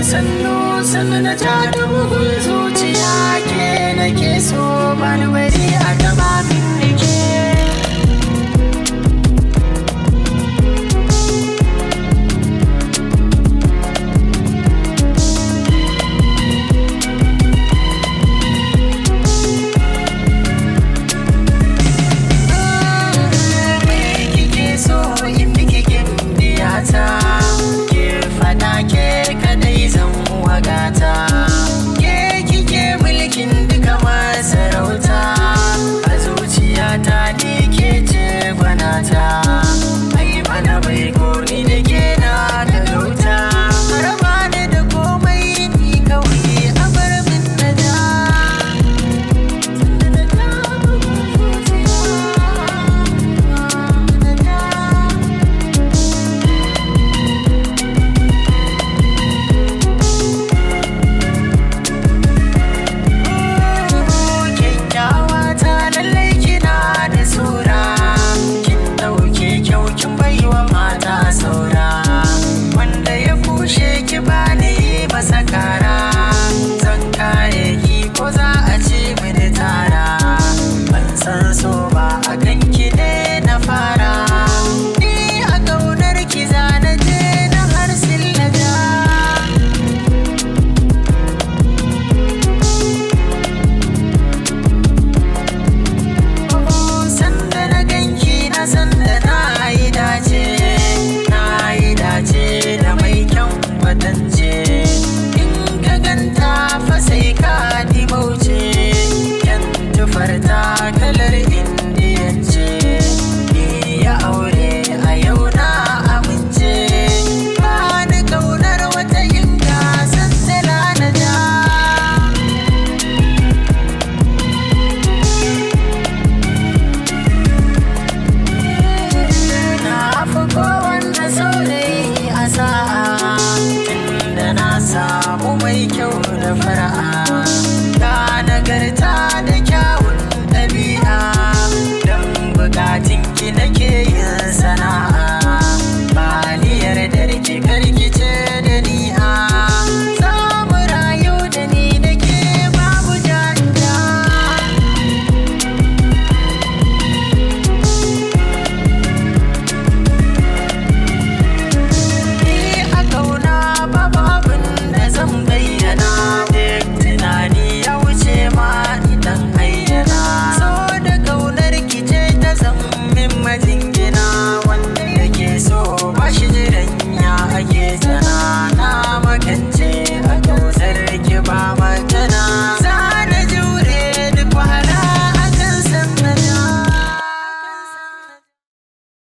Sannu sannu na ja da bugun zuciya, ke nake so, bani bari a taba min nike. Me kike so in miki gimbiyata? Ke fada, ke kadai zan wagata. Ke kike mulkin duka masarauta, a zuciyata ni ke ce gwanata. Ai mana bai ni da ke na da gauta, raba ni da komai, ni kawai a bar min na da. Kyakkyawa ta, lallai kina da sura. Kin ɗauke kyau, kin baiwa mata saura. Wanda ya kushe ki, bani yi masa kara. Zan kare ki ko za a ci mini tara. Ban san so ba, a ganki ne na fara. Ni a ƙaunar ki zana je na har sillaja. Sanda na ganki, na sanda na yi dace, na yi dace da mai kyan kwatance. In ka ganta fa sai ka bauce, kyan tufarta kalar Indiyance.